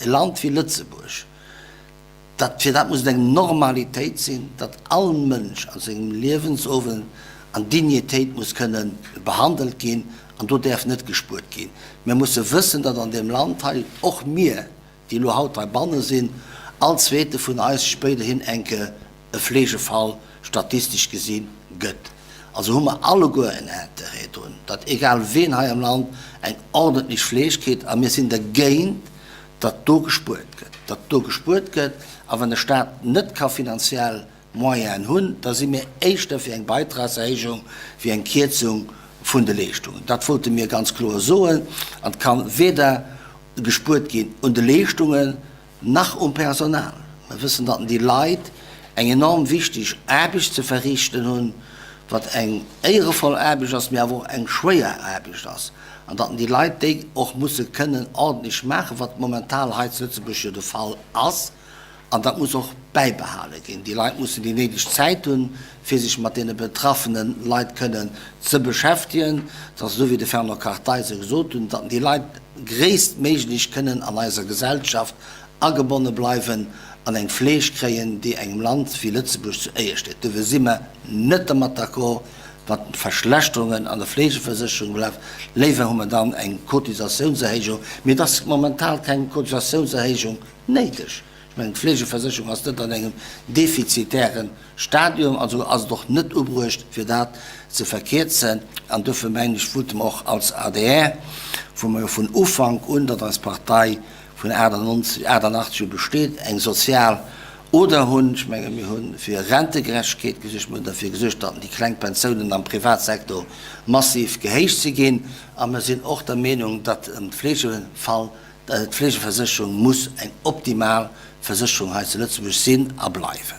E Land wéi Lëtzebuerg, dat, fir dat muss et eng Normalitéit sinn, datt all Mënsch a sengem Liewensowend an Dignitéit muss kënne behandelt ginn, an do däerf net gespuert ginn. Mir musse wëssen, datt an deem Land hei, och mir, déi elo haut heibanne sinn, all Zweete vun eis spéiderhin enke e Fleegefall statistesch gesi gëtt. Also hu mer alleguer en Intérêt drun, datt egal ween hei am Land eng ordentlech Fleeg kritt. A mir sinn dergéint, datt do gespuert gëtt, datt do gespuert gëtt. A wann de Stat net ka finanziell Moyenen hunn, da si mir éischter fir eng Beitragserhéijung wéi eng Kierzung vun de Leeschtungen. Dat wollte mir ganz kloer soen. An et ka weder gespuert ginn un de Leeschtungen, Nach um Personal. Mer wëssen, datt déi Leit eng enorm wichteg Aarbecht ze verriichten hunn, wat eng éierevoll Aarbecht ass, mee awer och eng schwéier Aarbecht ass, an datt déi Leit déi och musse kënnen ordentlech maachen, wat momental hei zu Lëtzebuerg jo de Fall ass. An dat muss och bäibehale ginn. Déi Leit mussen déi néideg Zäit hunn, fir sech mat deene betraffene Leit kënnen ze beschäftegen. Et ass esou, wéi de Fernand Kartheiser gesot hunn, datt déi Leit gréisstméiglech kënnen an eiser Gesellschaft agebonne bleiwen an eng Fleeg kréien, déi engem Land wéi Lëtzebuerg zu Éier steet. Dofir si mer net dermat d'accord, wat d'Verschlechterungen an der Fleegeversécherung betrefft. Léiwer hu mer dann eng Cotisatiounserhéijung. Mee et ass momental keng Cotisatiounserhéijung néideg. Ech mengen, d'Fleegeversécherung ass net an engem defizitäre Stadium, also ass et och net ubruecht, fir dat ze verkierzen. An dofir mengen ech, wollte mer och als adr, wou mer jo vun Ufank un, datt eis Partei vun 98, 88 u besteet, eng sozial Oder hunn. Ech menge mir hu fir Rentegerechtegkeet gesuergt, mir hunn derfir gesuergt, datt déi kleng Pensiounen am Privatsektor massiv gehéicht si ginn. A mer sinn och der Meenung, datt d'Fleegefall, D'Fleegeversécherung muss eng optimal Versécherung hei zu Lëtzebuerg sinn a bleiwen.